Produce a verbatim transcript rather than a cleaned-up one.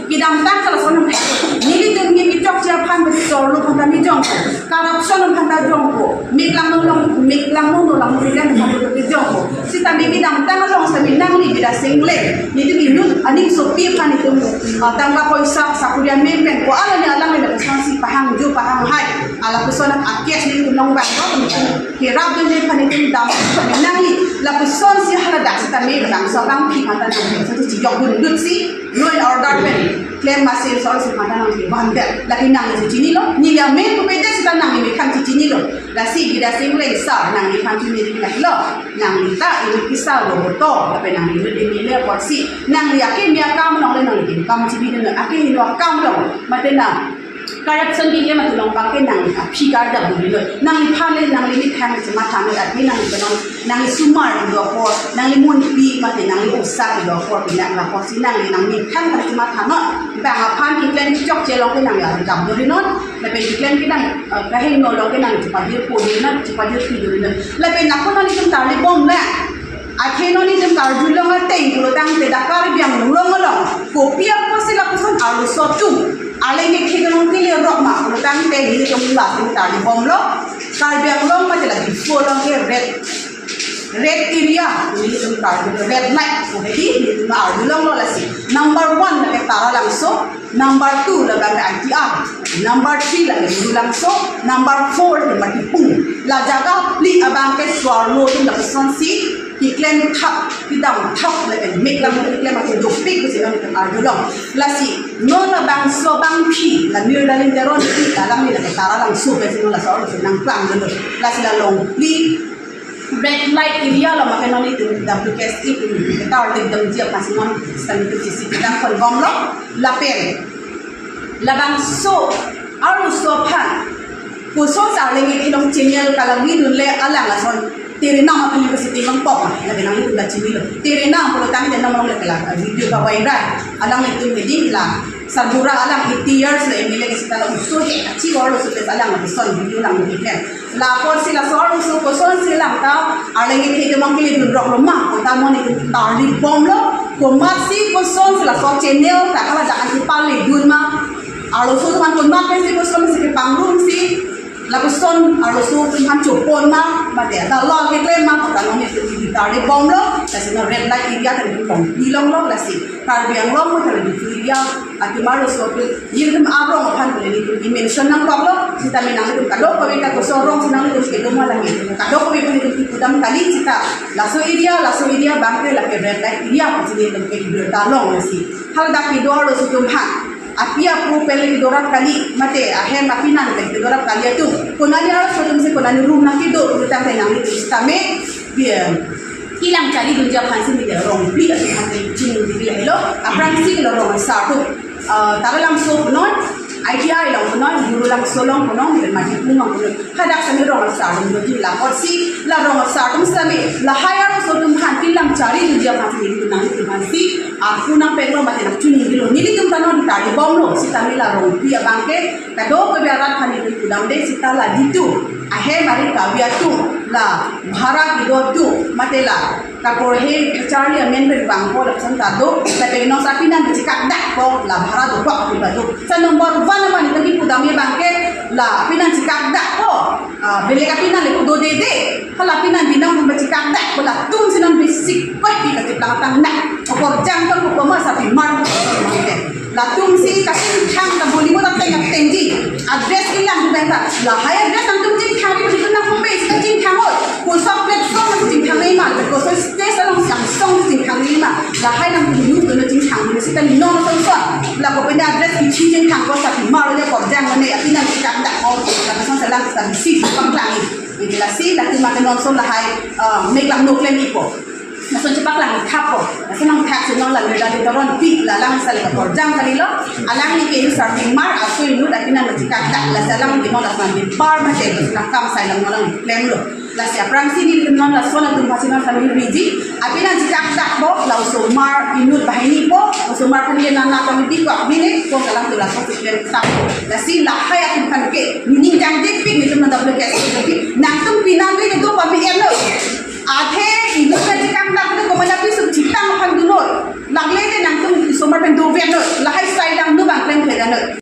Kedamtang kalason nelitum ke kechokche aphan, besi chorlo aphan ta mi jongpo, corruption aphan ta jongpo, meklangno long, meklangno no langno keklem aphan ta jongpo. Sitame kedamtang along sitame nangli Bidya Engleng, nelitum inut aning sopi aphan nelitum, ah, tangka poisa, sakuri amen pen ko alani alang le lapuson si pahangjo pahanghai, alapuson akes nelitum long bang lo, nelitum kerap dunde aphan nelitum dam sitame nangli lapuson si haladak sitame bangso abangpi mata nangli so chijok dundut si law and order pen klem masi so si mata nangli bandel. Lake nangli si chinilo, neli amen pupedet sita nangli mekhang si chinilo. Lasi Bidya Engleng sir, nangli aphan chini lake lo, nangli ta inut kisa lo boto, lapen nangli inut M L A apotsi nangli akimi akam along le nangli kam chibidun, akehingno akam along mate nang corruption keklem atum along abangke nangli aphi kardap dun lo. Nangliphan le nangli mekhang si matha noi, athe nangli penon, nangli sumar kedo apor, nangli munpi mate nangli osa kedo apor, pinang la apotsi nangli nangli mekhang si matha noi. Bang aphan keklem kechokche along ke nangli arjap dun non, lapen keklem kedam, eh, kahingno along ke nangli chepadir po dun non, chepadir pi dun non. Lapen nangkok nangli tum tarli bom la. Athe non nelitum karjulong ateng pulotangte dak Karbi Anglong along kopi apotsi lapuson arloso atum arleng kethe along kele rok ma pulotangte nelitum latum tarli bomlo. Karbi Anglong mate la Diphu along ke red, red area, nelitum karjulong red light, kopi nelitum arjulonglo lasi. Number one lake Taralangso, number two lake I T R, number three lake Gurulangso, number four lake Matipung. La jaga phli abangke so-arlo atum lapuson si keklem thap, kedam thap lapen meklangno keklem atum dopik pusi nelitum arjulong. Lasi non labangso abangpi la Mir Darlene Teronpi, alangli lake Taralangso pensi non laso arloso nangklang dolo. Lasi la long phli red light area lo mate non nelitum W K S A atum ketar le dam jia pasi non sitame nelitum chisi kedam kon bomlo. Lapen labangso arloso aphan koson si arleng kethe along channel kalagi dunle alang lason Terenam aphan university bang pok ma, lapen nanglitum ta chinilo. Terenam pulotangte Terenam along lake la video ka viral. Alanglitum hedi la Sarbura alang eighty years le M L A ke sita la uso he achi or lo sute alang lapuson video lang keklem. La apotsi laso arloso koson si lang ta arleng kethe atum abang kele dun rok lo ma, ko ta mo nelitum tarli bomlo. Komatsi koson si laso channel ta kala jakan si pale dun ma, arloso atum aphan komatsi koson si kepangrum si lapuson arloso atum aphan chopon ma, mate ta lo keklem ma, ko ta non nelitum tarli bomlo. Lasi non red light area kan nelitum pon pilonglo. Lasi Karbi Anglong mo tele di area atum arloso atum, nelitum arong aphan pule nelitum i-mention nangkoklo, sitame nanglitum kadokave ta koson arong si nanglitum kedo ma lake, kadokave pule nelitum kepudam kali sita. Laso area, laso area abangke lake red light area pusi nelitum ke birta long lasi. Haladak kedo arloso atum aphan api apo pen le kedo rap kali, mate ahem apinan pen kedo rap kali atum, konani arloso atum si konani room nangkedo pulotangte nanglitum sitame, bi-, kelang chari dunji aphan si nelitum rong phli atum aphan chiningri lahelo. Aphrangsi la rong asar atum, ah, Taralangso punon, I T I along punon, Gurulangso along punon, Matipung along punon. Hadak sitame rong asar atum doji la apotsi la rong asar atum sitame lahai arloso atum aphan kelang chari dunji aphan si nelitum nanglitum aphan si arpu nangpeklo mate nangchiningrilo. Nelitum ta non tarli bomlo, sitame la rong phli abangke kadokave arat aphan nelitum pudamde sita la jitu ahem ari kave atum, la bhara kedo atum, mate la kaporhe kacharli amen pen bang ko lapuson ta do, lapen non apinan chekak dak ko la bhara dokok atum ta do. Sa number one aphan nelitum kepudamji abangke la apinan chekak dak ko, ah, belek apinan le kedo dede, hala apinan binong atum chekak dak ko, latum si non bisi koi pi kacheplang tang na. Okorjang ko ko ma sapimar. Latum si kachingthang ta boli mo ta teng tengji. Address kelang tu benta. Lahai address nangtum chingthang ri, nangtum nang home base kachingthang oi. Koson platform nang chingthang nai ma, koson stage along sang song chingthang nai ma. Lahai nangtum nu tu na chingthang nai sita non song song. La ko pena address kichi chingthang ko sapimar le korjang ne apinan chekak dak ko. Lapuson selang sa bisi pangklang. Jadi lasi latum mate non so lahai, eh, meklangno klem ipo. Lason chepaklang thappo. Lason nangthak si non la Mir Darlene Teronpi la lang sale kaporjang kalilo. Alangli ke inut sarpimar, aso inut apinan chekak dak, lasi alangli non lason di bar ma che, lason kam sai lang non lang klemlo. Lasi aphrangsi nelitum non lason atum aphan si non kami riji, apinan chekak dak po, la osomar inut banghini po, osomar kami nana kami di ko, bine ko, alangtum lason si klem thap. Lasi lahai atum aphan ke, ningjelang depik nelitum nang W K S A, nangtum pinan le do pami em lo. Athe inut pen